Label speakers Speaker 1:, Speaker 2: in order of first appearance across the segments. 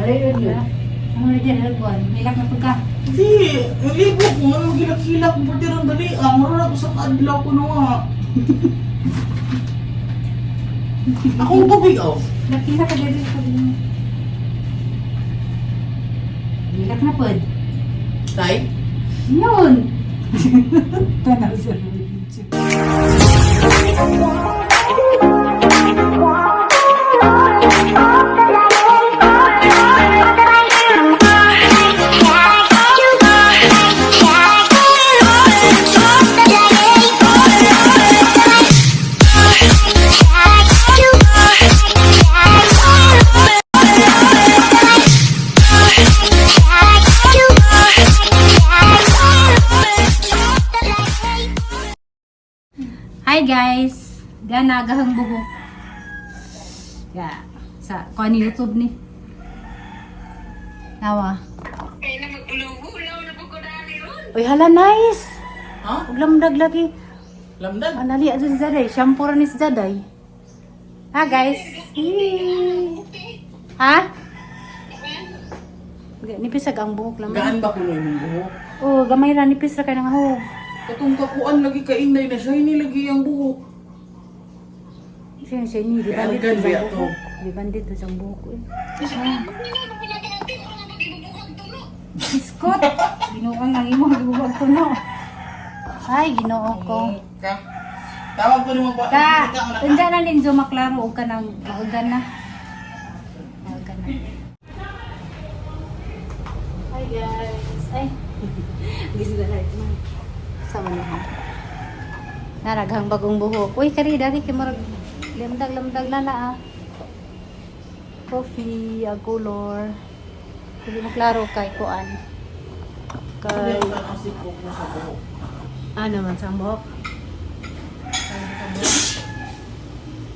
Speaker 1: Aray yun.
Speaker 2: Ano na dyan, alagwan? Hilak na pagka.
Speaker 3: Hindi, ang libo ko, ano magilak-hilak, pwede rin dali. Ah, marunong ako sa kaadlaw ko na nga. Akong tubig, oh.
Speaker 2: Nakita ka dito sa pag. Hilak na pod.
Speaker 3: Tay?
Speaker 2: Yun! Tanaw sa video. Hi guys! Gana gahang buhok. Ya, sa kuan ni YouTube ni. Nawa. Uy, hala nice.
Speaker 3: Ha?
Speaker 2: Ug lamdag lagi.
Speaker 3: Lamdan?
Speaker 2: Anali adto si Jaday, shampoo ra ni si Jaday. Ha guys. Yee. Ha? Nipis ang buhok lang.
Speaker 3: Gaan ba kuno imong buhok?
Speaker 2: Oh, gamay ra nipis ra kay nang hog.
Speaker 3: Katong kakuan lagi ka inday na shiny lagi ang buhok.
Speaker 2: Siya siya ni di
Speaker 3: Kaya
Speaker 2: bandit
Speaker 3: ang
Speaker 2: sa
Speaker 3: biya
Speaker 2: buhok. Di bandit sa buhok eh. Iskot. Ginoo ang imo gibuhok tuno. Ay, Ginoo ko.
Speaker 3: Ka. Tawag ko nimo ba?
Speaker 2: Ka, unsa na ninyo maklaro og kanang maugan na. Maugan na. Hi guys. Ay. Gising na man. Sama na ha. Naraghang bagong buhok. Uy, kari dali kay murag lamdag-lamdag na na ah. Coffee, a color. Dili mo klaro kay kuan. Kay
Speaker 3: Ang siko ko sa buhok.
Speaker 2: ano man sa buhok.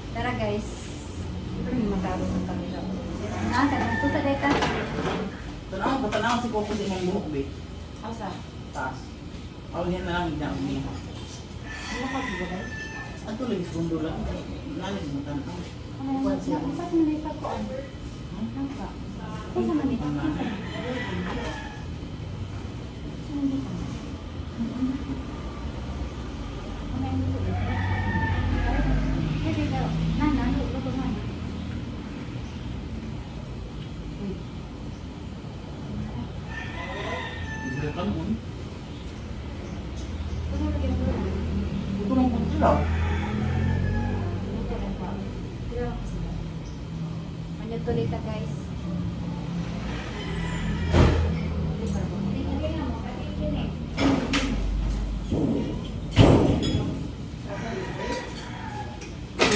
Speaker 2: Tara guys. Mataro ng camera. Ah, tara to sa data.
Speaker 3: Tanaw, patanaw si Coco sa imong buhok, be.
Speaker 2: Asa?
Speaker 3: Taas. Aw, yan na lang ina niya.
Speaker 2: Wala ka ba guys?
Speaker 3: Ato lagi sa gondola. Nalig mo tanaw.
Speaker 2: Ano siya? Asa man data ko an? Nangka. Asa man dito? Asa man dito? Na, na, luto na. Uy.
Speaker 3: Sila kanon. Ito lang po sila.
Speaker 2: Manyatuloy ta guys.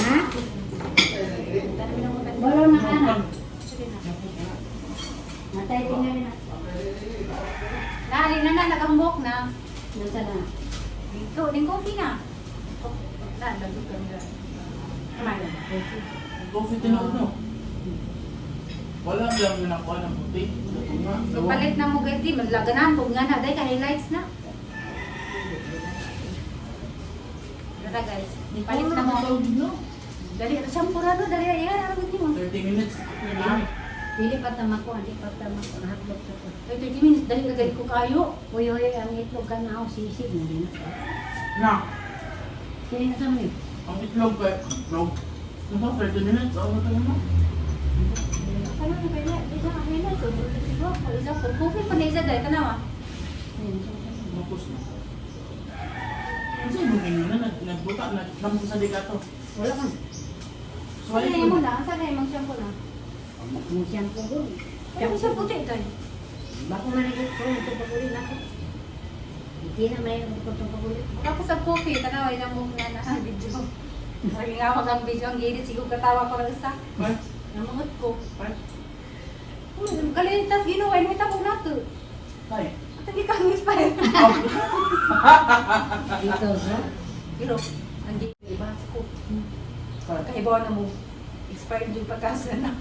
Speaker 2: Ha? Wala na anak.
Speaker 1: Matay din na rin.
Speaker 2: Nari na na nakambok na.
Speaker 1: Nasa na.
Speaker 2: Dito, ding coffee na. Na, lagot ka nila. Kamay lang.
Speaker 3: Ang coffee tinuod no. Wala lang yung nakuha ng puti. Ito nga.
Speaker 2: So, palit na mo guys, di maglaganan kung nga na, dahil ka highlights na. Tara guys, palit na mo. Dali, shampoo ra do, dali, yan, ano mo?
Speaker 3: 30 minutes.
Speaker 1: Dili pa tama ko, hindi pa tama ko. Nahatlog sa ko.
Speaker 2: Ay, 30 minutes, dali na ko kayo.
Speaker 1: Uy, uy, ang itlog ka na ako, sisig na rin.
Speaker 3: Na.
Speaker 1: Sino na sa mga?
Speaker 3: Ang itlog kay itlog. Ano 30 minutes? Ang ito mo.
Speaker 2: Ano na kaya? Isa ang highlights, o, siguro, isa ko. Coffee pa na isa dahil, tanawa.
Speaker 3: Mapos na. Ano sa imong inyo na nagbuta nagkampo sa dikato.
Speaker 1: Wala ka.
Speaker 3: So
Speaker 2: Saan
Speaker 3: ay
Speaker 2: na mo na? Saan na yung shampoo na?
Speaker 1: Ang shampoo ko.
Speaker 2: Ano shampoo tayo tayo?
Speaker 1: Bako man ito ko, ito paguli na ako. Hindi na may ito paguli.
Speaker 2: Tapos sa coffee, tanawa, isang buhok na na video. Sabi nga ako ang video, ang gilid, siguro katawa ko rin sa.
Speaker 3: Ay,
Speaker 2: Namangot ko.
Speaker 3: ay,
Speaker 2: Kalintas, ginawa, may tapog na to.
Speaker 3: ay.
Speaker 2: At hindi ka inspire.
Speaker 1: Dito sa?
Speaker 2: Pero, ang gilid, iba sa ko.
Speaker 3: Ay.
Speaker 2: Kaibaw na mo. Expired yung pagkasa na.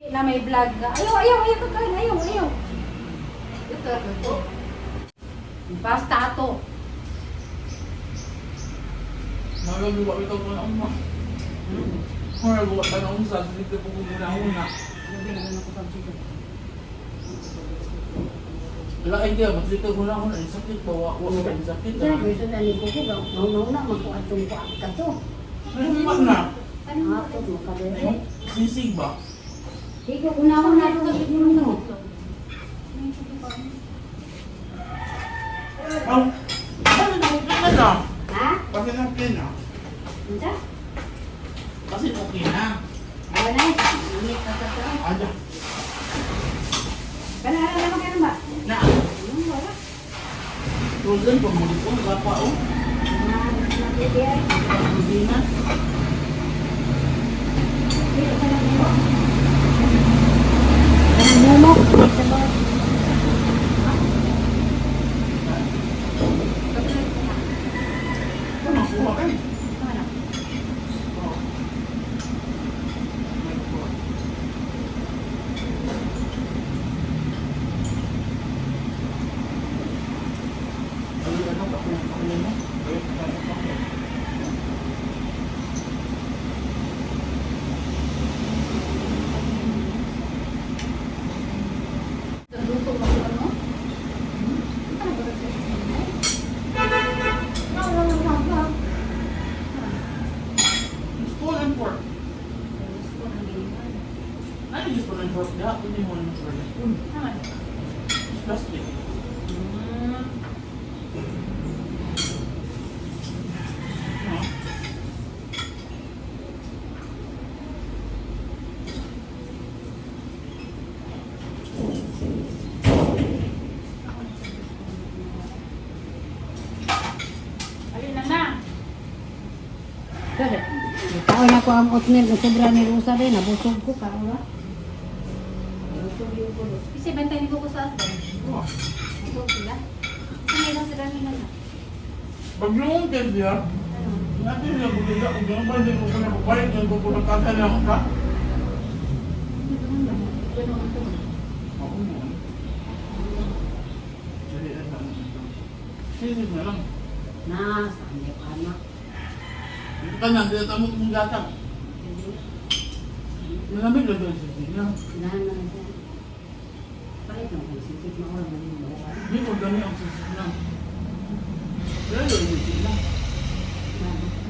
Speaker 2: Na may vlog ka. Ayaw, ayaw, ayaw, kakain. Ayaw, ayaw. Ito, ito. Basta ato.
Speaker 3: Nagagawa ito ko na uma. Nagagawa ka na unsa, dito ko muna una.
Speaker 1: Grabe naman ako pag dito.
Speaker 3: Lain kaya, matrika ko na ako na sakit pa, wa wa ka sakit.
Speaker 1: Sa gusto na ni Kuko, mauna man ko atong kuan ka to.
Speaker 3: Ano ba na?
Speaker 2: Ano?
Speaker 1: Ako mo kabere.
Speaker 3: Sisig ba?
Speaker 1: Di ko unahon na to mo.
Speaker 3: Ang ano na okay na na?
Speaker 1: Ha?
Speaker 3: Kasi okay na.
Speaker 1: Unsa?
Speaker 3: Kasi okay na.
Speaker 1: Awa na. Init ka sa to.
Speaker 3: Ada.
Speaker 2: Kana ara naman kayo ba?
Speaker 3: Na.
Speaker 1: Ano wala?
Speaker 3: Frozen pa mo ko gapa oh.
Speaker 1: Na, na,
Speaker 3: Hindi na.
Speaker 1: Kanang mumok. Sa ba?
Speaker 3: Ano kuha kay?
Speaker 2: Ano?
Speaker 3: Oh. May kuha. Ano ano pa kung ano mo? Ay, ano pa.
Speaker 2: Nagluto mo ko ano? Ano ba ito?
Speaker 3: Spoon and fork. Ano yung spoon and fork? Diha, kunin mo ng fork. Spoon.
Speaker 2: Naman.
Speaker 3: It's plastic. No?
Speaker 2: Ayun na na.
Speaker 1: Kaon ako ang oatmeal na sobra ni Rosa din. Nabusog ko kaon ra. Nabusog yung ko.
Speaker 2: Kasi bantay ni Coco sa asdan.
Speaker 3: Oh.
Speaker 2: Ito sila. Ano lang sila nila na?
Speaker 3: Pag yung test niya,
Speaker 2: Ano?
Speaker 3: natin siya bumila kung gano'n ba, hindi ko ko napapalit, hindi ko ko nakasa na ako ka.
Speaker 2: Ano ba? Ganun ang tumo.
Speaker 3: Ako mo. Dali lang lang. Sisig na lang.
Speaker 1: Na, saan pa na.
Speaker 3: Dito ka na, dito tamo kong gatang. Malamig lang doon sisig na.
Speaker 1: Na, na, na. Palit na kung sisig maura man yung buwan.
Speaker 3: Hindi ko gano'n ang sisig na. Pero yung sisig na.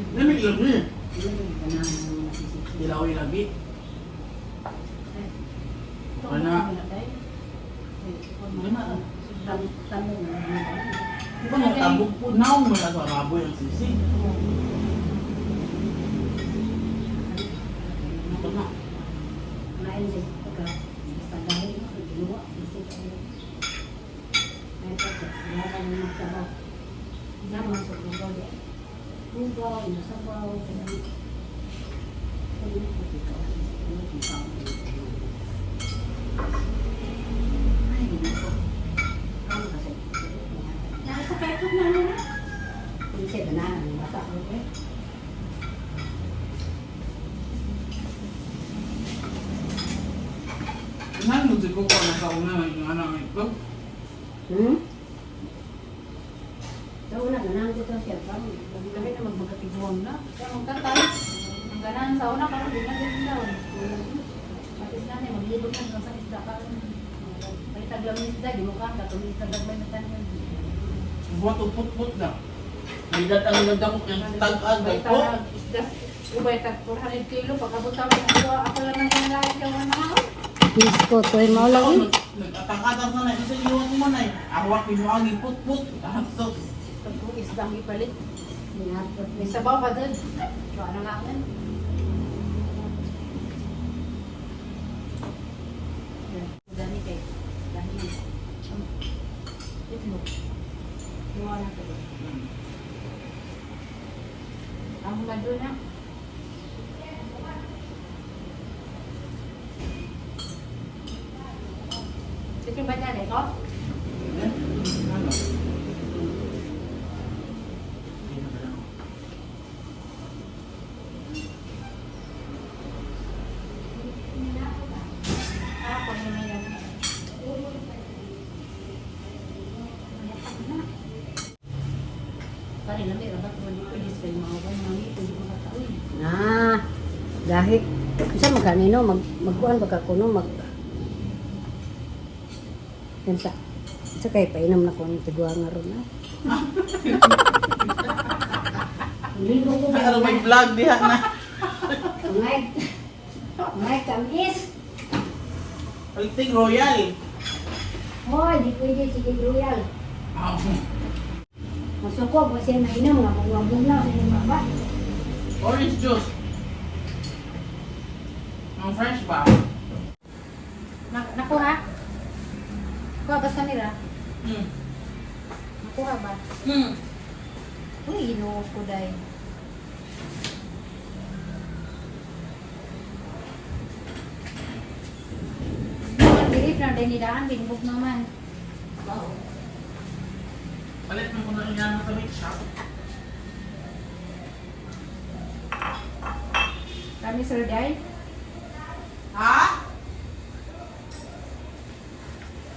Speaker 3: Lamig lang eh. Dilaw yung labi. Wala. Wala. Di ba nang tabog po, naong mo na sa raboy ang sisig. Ito na.
Speaker 2: Nasa petok na ano na.
Speaker 3: Nan mo siguro ko na sa una ng anak ito.
Speaker 1: So, una, ganahan ko to siya. Parang,
Speaker 2: Kami na magmagkatiguang na. Kaya magtatay. Ang ganahan sa una, parang di na din daw. Patis na niya, maglibot na sa isda. Parang may taglam ng isda, di mo ka, katong isda gagmay na tanan.
Speaker 3: Buhat o put-put na. May datang nagdako ng tag-ag
Speaker 2: May
Speaker 3: ko.
Speaker 2: tag isda, ubay tag 400 kilo, pag-abot sa amin, ako, ako lang ang kanalain kaya wala na ako.
Speaker 1: Diyos ko, tuwin mo lang yun.
Speaker 3: Nag-atang-atang na na. Isa iwan mo na eh. Arwak pinuagi put-put. Sos.
Speaker 2: Pag isda ang ipalit.
Speaker 1: Minapot
Speaker 2: May sabaw pa dun. So, ano nga ako? Dami kay. Dami. Itlog. Iwa na to. Ang lado na. Sige ba niya ko?
Speaker 3: Eh, ano? Hindi na ba lang?
Speaker 2: Ah, kung may ano.
Speaker 1: Pare lami rabat mo dito dis kay mga kan mami pwede mo kataoy. Na. Gahi. Unsa man kanino mag magkuan ba ka kuno mag Kinsa? Sa kay painom na ko ang tiguang nga ron ah. Ligo ko ba?
Speaker 3: Ano may vlog diha na.
Speaker 1: Ngay. Ngay kamis.
Speaker 3: Paliting Royal.
Speaker 1: Hoy, di pwede sige royal.
Speaker 3: Ah,
Speaker 1: Masuko ko siya mainom nga bugwang na sa inyong baba.
Speaker 3: Orange juice. Ang fresh ba?
Speaker 2: Nakuha? Kuha ba sa kanila?
Speaker 3: Hmm.
Speaker 2: Nakuha ba?
Speaker 3: Hmm.
Speaker 2: Uy, ginoo ko dahil. Bilip na din nidaan, binbog naman.
Speaker 3: Wow. Palit mo ko na yan sa meat shop.
Speaker 2: Kami sir Day.
Speaker 3: Ha?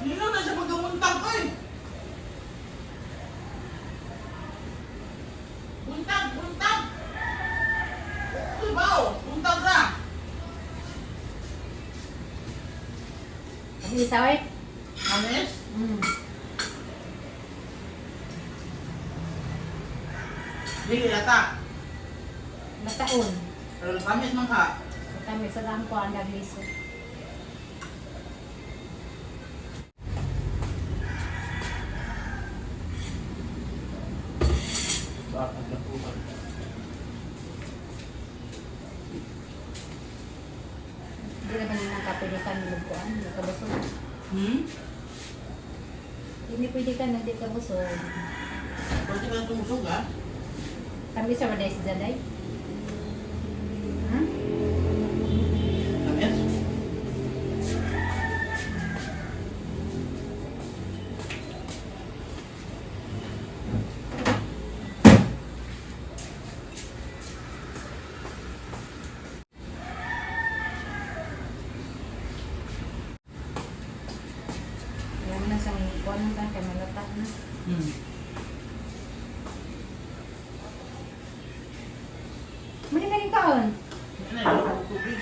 Speaker 3: Nino na siya pagkamuntag ko eh. Buntag, buntag! Uy, bao! Buntag na!
Speaker 2: Kami isaway.
Speaker 3: Amis? Dili lata.
Speaker 2: Nataon.
Speaker 3: Pero tamis man ka.
Speaker 2: Kami sa daan ko ang dagliso. Hindi na ba nang nakapidikan ng lugkuan? Nakabusog.
Speaker 3: Hmm?
Speaker 2: Hindi pwede ka na di ka busog.
Speaker 3: Pwede ka na tumusog ah.
Speaker 2: Kami sa Baday si Jaday. Hmm?
Speaker 3: Tamis?
Speaker 2: Alam na siyang kuwan ng kay malata na. Mali ka rin kaon.
Speaker 3: Ano na, yung tubig.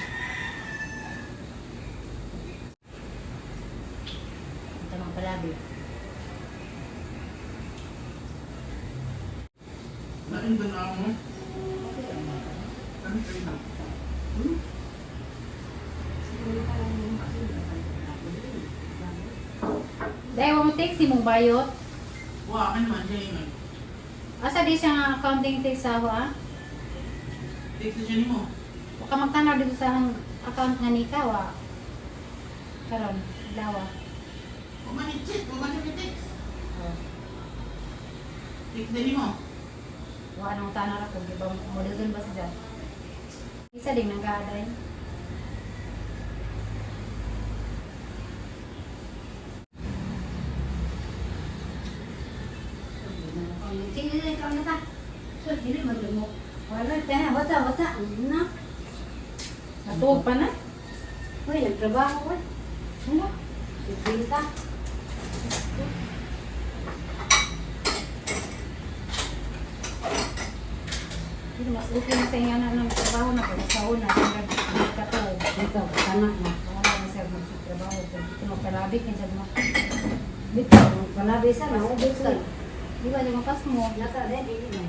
Speaker 2: Ito mga palabi.
Speaker 3: Lain ba na mo? Ano kayo na? Hmm?
Speaker 2: Dahil mo take si mong bayot.
Speaker 3: Wah, akin man siya yun.
Speaker 2: Asa di siya nga accounting take sa ako ah?
Speaker 3: Text na siya ni mo.
Speaker 2: Huwag ka magtanaw dito sa account nga ni ka wa. Karon, dawa.
Speaker 3: Huwag man i-check, huwag man siya i-text.
Speaker 2: Oh.
Speaker 3: Text na ni mo.
Speaker 2: Wa nang tanaw ako, di ba model ba siya? Isa din nang kaaday.
Speaker 1: Sige, sige, ikaw na ta. So, dili man mo. Wala ta, wata, wata. Na.
Speaker 2: Natuog pa na?
Speaker 1: Uy, nagtrabaho ko.
Speaker 2: Ano?
Speaker 1: Sige ta.
Speaker 2: Hindi, mas okay na sa inyo na ng trabaho na pag sa una, kung katuog.
Speaker 1: Ikaw, sana na.
Speaker 2: Wala na siya magtrabaho. Dito magpalabi, kaya mo.
Speaker 1: Bitaw, palabi sa na, ubos sa.
Speaker 2: Di ba, di mapas mo.
Speaker 1: Nata, dili dili na.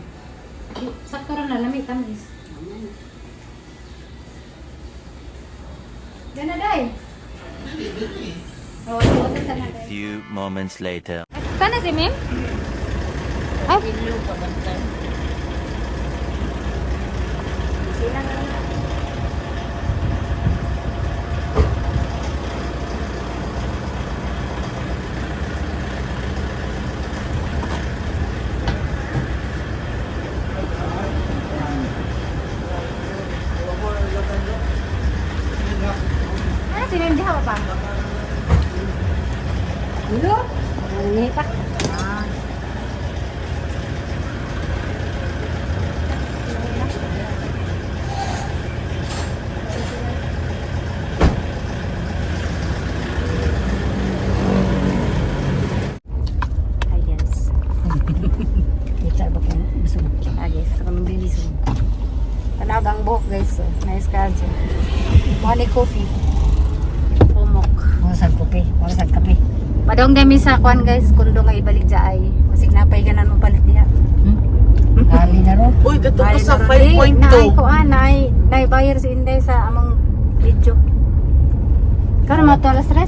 Speaker 2: Sakto ra na lamig, tamis.
Speaker 1: Aman.
Speaker 2: Yan na, day.
Speaker 3: Dili, dili.
Speaker 2: Oo, oh, sa na,
Speaker 4: A
Speaker 2: day.
Speaker 4: few moments later.
Speaker 2: Kana si Mim? Ay,
Speaker 1: Sila na na.
Speaker 2: ano si Mim? Di ka pa?
Speaker 1: Ulo? Ang pa.
Speaker 2: Ah.
Speaker 1: Hi guys. Kita ba kung busog? Ah guys, sa kanong bilisog.
Speaker 2: Tanaw ang buhok guys. Oh. Nice ka dyan. Money coffee. Pumok.
Speaker 1: Wala sa kape, wala sa kape.
Speaker 2: Padong dami sa kwan, guys, kundo nga ibalik dya ay. Masig napay ganan mo palit diha.
Speaker 1: Kali na ro.
Speaker 3: Uy, kato ko sa
Speaker 2: Naay
Speaker 3: 5.2.
Speaker 2: ko ah, naay naay buyer si Inday sa among video. Karon mo to alas 3.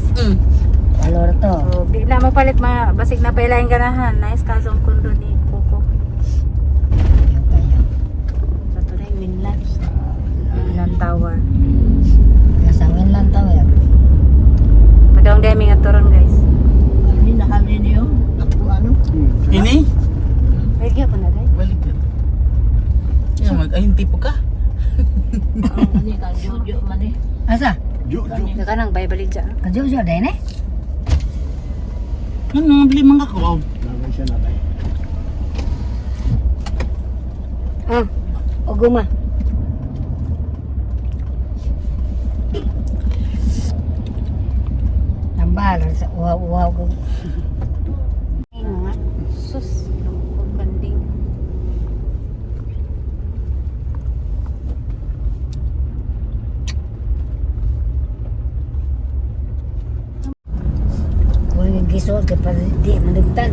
Speaker 1: Valor to.
Speaker 2: So, di na mo palit ma basig na pailaing ganahan. Nice kaso ang kundo ni Coco.
Speaker 1: Ayaw kayo.
Speaker 2: Sa to na yung Winland. Winland Tower.
Speaker 1: Nasa Winland Tower.
Speaker 2: Padong dami nga turon, guys.
Speaker 4: Kami na kami niyo. Ako ano?
Speaker 3: Ini?
Speaker 2: Wait, gyapon na day.
Speaker 3: Balik ka. Yan, mag-ahinti po ka.
Speaker 4: Ano ka Jojo man eh.
Speaker 1: Asa?
Speaker 5: Jo, jo.
Speaker 2: Naka nang bay balik dya.
Speaker 1: Kajojo din eh.
Speaker 3: Ano, bili mga ko.
Speaker 5: Naman siya na tayo.
Speaker 1: Ah, oguma. Tambal sa uhaw-uhaw ko.
Speaker 2: Ay, nga. Sus, lungkot kanding.
Speaker 1: Kung yung gisod kay pa di maligtad.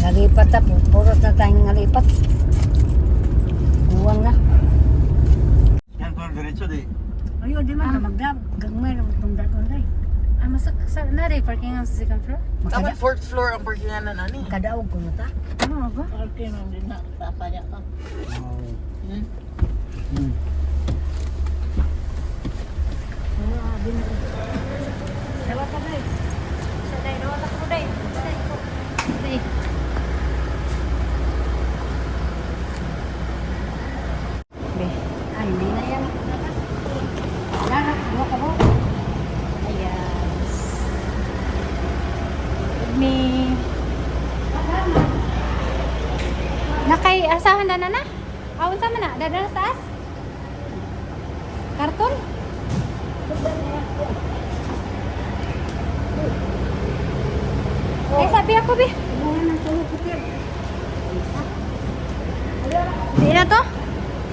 Speaker 1: Nalipat ta, puros na tayong nalipat. Kuwang na.
Speaker 3: Yan, por derecho de.
Speaker 1: Ayo, di man ka magdab. Gagmay na itong daton day.
Speaker 2: Ah, masak sa na rin parking ang sa second floor?
Speaker 3: Dapat fourth floor ang parkingan na nani.
Speaker 1: Kadaog ko na ta.
Speaker 2: Ano ba?
Speaker 4: Okay man din na papaya ka.
Speaker 2: Dawat ka day. Sa day, dawat ako day. Day ko. Day. Be.
Speaker 1: Ay, hindi na yan. Wala na, buha ka mo.
Speaker 2: Ayan. Me. Nakay asahan na na na? Awon sa man na? Dadala sa taas? Karton? Ay, sabi ako, be.
Speaker 1: Buha ng tulog ko, Pierre.
Speaker 2: Di na to?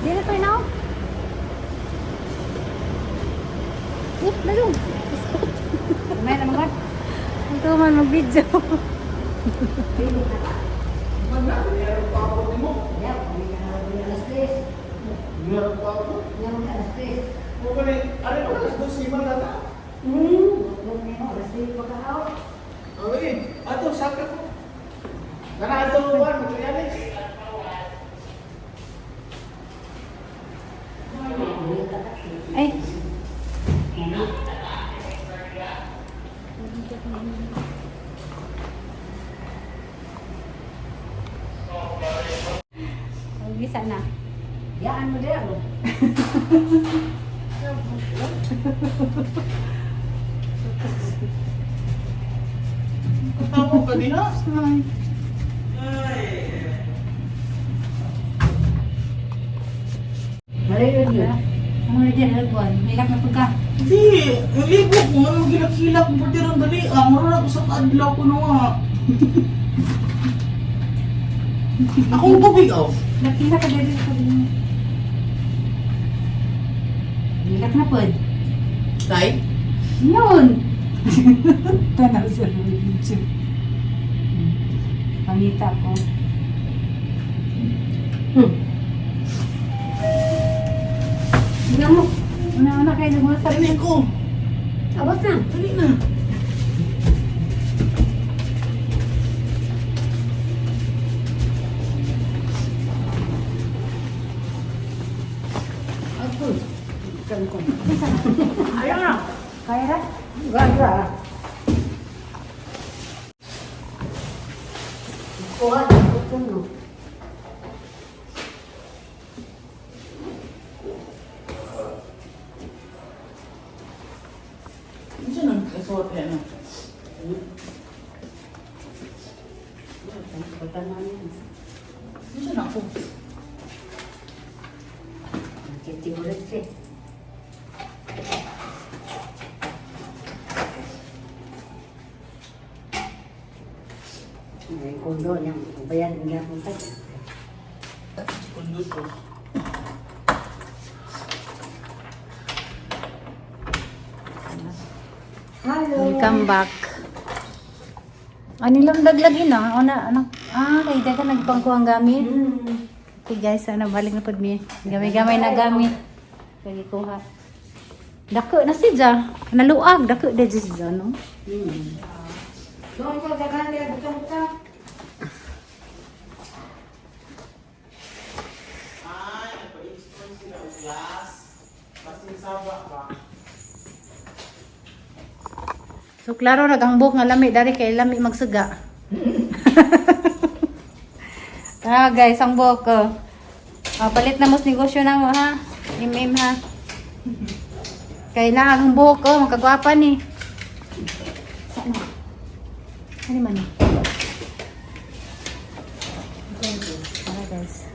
Speaker 2: Di na to, inaw. Eh, lalong.
Speaker 1: May naman ba?
Speaker 2: Ito man mag-video.
Speaker 5: Meron pa ako.
Speaker 1: Meron ka alas tres.
Speaker 5: Ano ba alas dos man nata?
Speaker 1: Alas tres pagka-out.
Speaker 5: Okay, ato saka ko. Nana ato wan materialis.
Speaker 2: Ay. Bisa na.
Speaker 1: Yaan mo din ako.
Speaker 3: Katawa ka diha.
Speaker 1: Mali yun yun.
Speaker 2: Ano na dyan, alagwan? May lak na pagka.
Speaker 3: Di, naligo ko. Ano magilak-hilak? Pwede rin dali. Ah, marunong ako sa kaadlaw ko na nga. Akong tubig, oh.
Speaker 2: Nakita ka dito sa din. Nilak na pod.
Speaker 3: Tay?
Speaker 2: Yun! Tanaw sa video. Pangita ko.
Speaker 1: Tingnan mo.
Speaker 2: Una-una kayo nagmasap.
Speaker 3: Dali ko.
Speaker 1: Abot na.
Speaker 3: Dali na.
Speaker 1: Ako. Saan ko? Ayaw na.
Speaker 2: Kaya ra?
Speaker 1: Gaga. Kuha na ko no.
Speaker 3: Ano siya nang kasuot yan?
Speaker 1: Pagkaman yan.
Speaker 3: Ano siya na ako?
Speaker 1: Titiulit siya. Ay, kundo niya. Bayan niya punta.
Speaker 3: Kundutos.
Speaker 1: Hello.
Speaker 2: Welcome back. Ano lang daglagin na? Ona, ano? Ah, kay ka nagpangkuhang gamit. Okay guys, ano, balik na pud mi. Gamay-gamay na gamit. Kaya kuha. Dako na si Ja. Naluag, dako na si Ja, no?
Speaker 1: Doon ko daghan nila butang-butang.
Speaker 3: Ay, nagpa-install sila og glass. Basin saba ba?
Speaker 2: So klaro nagangbok nga lami dari kay lami magsuga. Ah guys, ang buhok ko. Ah, palit na mos negosyo na mo ha. Im ha. Kay na ang buhok ko, magkagwapa ni. Saan na? Ano man ni? Tara guys.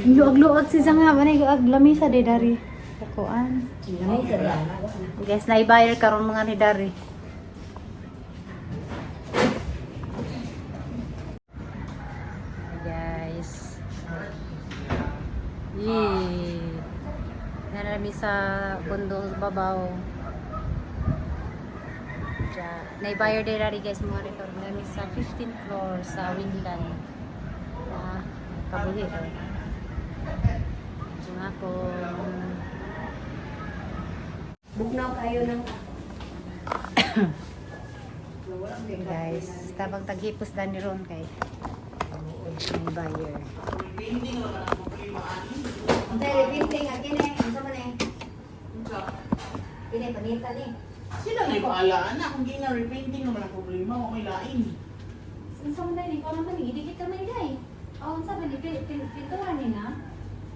Speaker 2: Luag-luag si Zanga, manay ag lamisa de dari. Kuan. Guys, naibayar karon mga ni Dari. Hi, guys. Yay. Narami sa bundok babaw. Diya. Naibayar de dari guys mga rito. Narami sa 15th floor sa Winland. Na kabuhi. Oh. Diyan ako.
Speaker 1: Bugnaw kayo ng
Speaker 2: Guys, tabang taghipos dan ni Ron kay may buyer.
Speaker 3: Painting ra ka ng problema ani.
Speaker 1: Unsay repainting ang kini? Unsa man eh? Kini panita ni.
Speaker 3: Sila na ibahala ana kung gina repainting naman ang problema, wa may lain.
Speaker 2: Unsa man dai ko naman idikit ka man dai. Oh, unsa man ni pintuan ni na?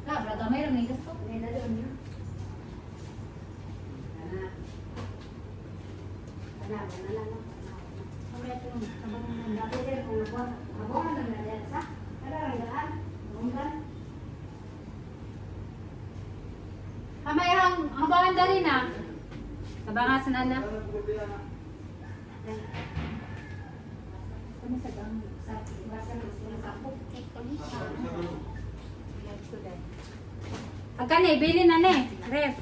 Speaker 2: Labra gamay ra man gasto.
Speaker 1: May dalo niyo. Ana. Ana, ana lang.
Speaker 2: Kamay ko tabang man
Speaker 1: Dati sir kung nakuha, mabuha man na diyan sa. Ara ra daan. Bunggan.
Speaker 2: Kamay ang habangan dali na. Tabangasan ana. Kami sa gang.
Speaker 1: Sa basa ng sakop.
Speaker 2: Agkan eh, bili na ne. Ref.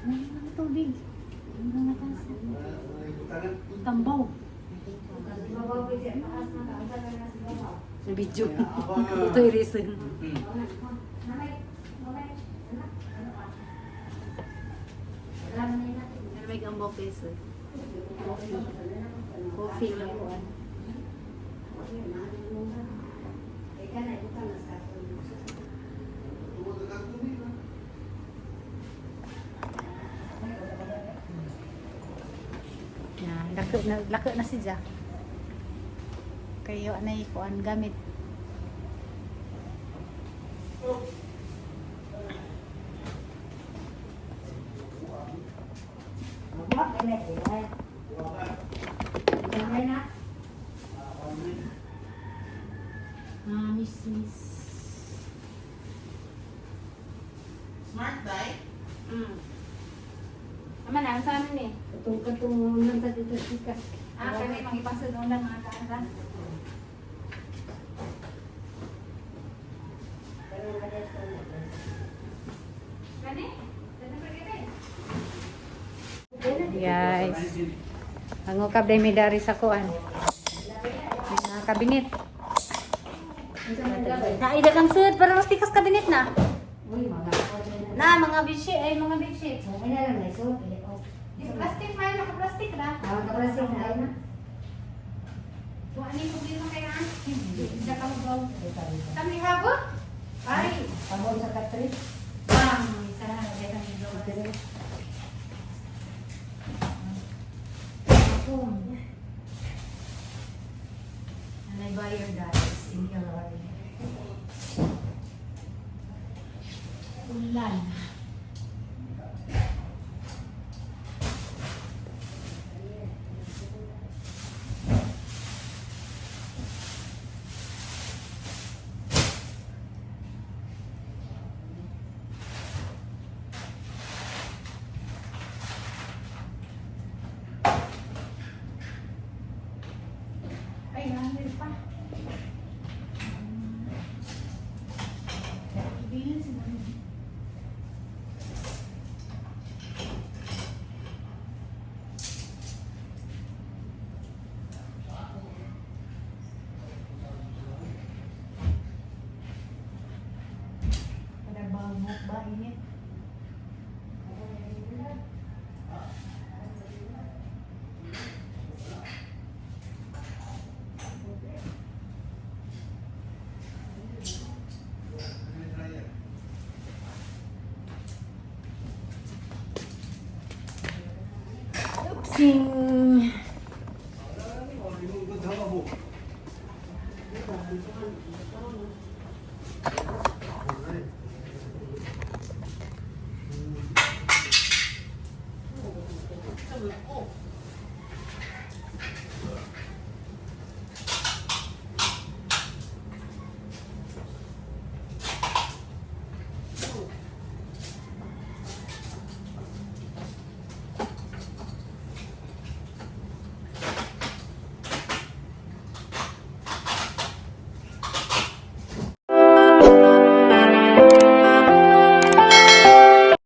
Speaker 2: May mga tubig. May mga tasa. Tambaw.
Speaker 1: Babaw ko siya, taas na ka, unsa na sa babaw.
Speaker 2: Video. Ito yung reason.
Speaker 1: Mamay, mamay, anak, ano ka? Wala man na natin.
Speaker 2: Ano may gambok guys? Eh. Coffee. Coffee lang po.
Speaker 1: Ika na, ibutang na sa
Speaker 2: Na, lako na si Ja. Kayo anay kuan gamit. Ah, miss, miss.
Speaker 3: Smart dai.
Speaker 2: Ama na, sa amin eh.
Speaker 1: Katong katong nanta dito sikas.
Speaker 2: Ah, kami mangipasunod lang mga kaan. Guys, ang ukab day may dari sa kuan. Mga kabinet. Naida kang sud para mas tikas kabinet na.
Speaker 1: Uy, mga
Speaker 2: Na mga bedsheet ay mga bedsheet.
Speaker 1: Ay na lang, so,
Speaker 2: Di plastic man naka plastic ra.
Speaker 1: Ah, kaplastik na ay na.
Speaker 2: Wa ni problema kay an. Hindi ka mo Kami habo? Ay,
Speaker 1: Pamon sa katri.
Speaker 2: bang, isa na kay kami gawa. And I buy your guys. Thank you, Lord. Ulan. Ay, nandun pa. Bilin si Mami. Init.
Speaker 1: Oopsing.